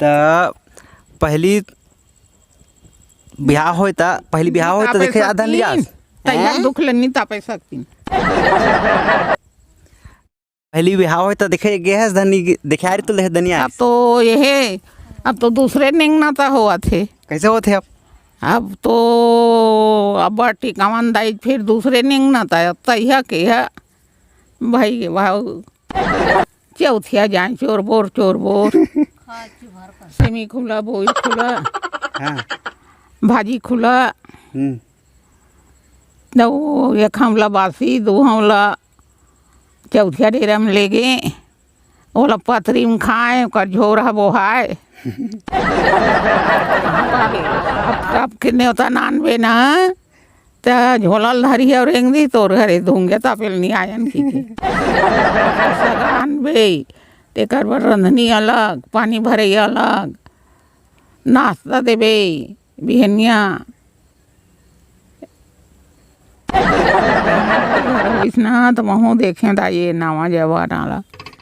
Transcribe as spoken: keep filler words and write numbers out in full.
त पहली बिहाव होय त, पहली बिहाव होय त देखे जात धन लियास। तैयार हैं? दुख ले नी तापे सकतीन। पहली बिहाव होय त देखे गे हस धनी, देखे आ रही तो ले धनी अब आइस। तो ये है, अब तो दूसरे नेंगना ता होवत हे। कैसे होत हे अब? अब तो, अब टिकावन दाई फिर दूसरे नेंगना ता, अब तैया के है भाई भाव। चौथिया जाए चोर बोर, चोर बोर। सेमी खुला, बोई खुला, हाँ। भाजी खुला। हम्म। दो, एक हमला बासी, दो हमला चौथिया डेरा में लेगे, ओला पतरी में खाए, ओकर झोर ह बोहाए। अब, अब के नेवता नानबे ना, त झोला ल धरी अउ रेंग दी, तोर घरे धुंगे तापेल नी आयन की के। सगा आनबे, तेकर बर रंधनी अलग, पानी भरई अलग, नाश्ता देबे बिहनिया। घर होइस ना, त महूँ देखें दा ये नवा जमाना ला।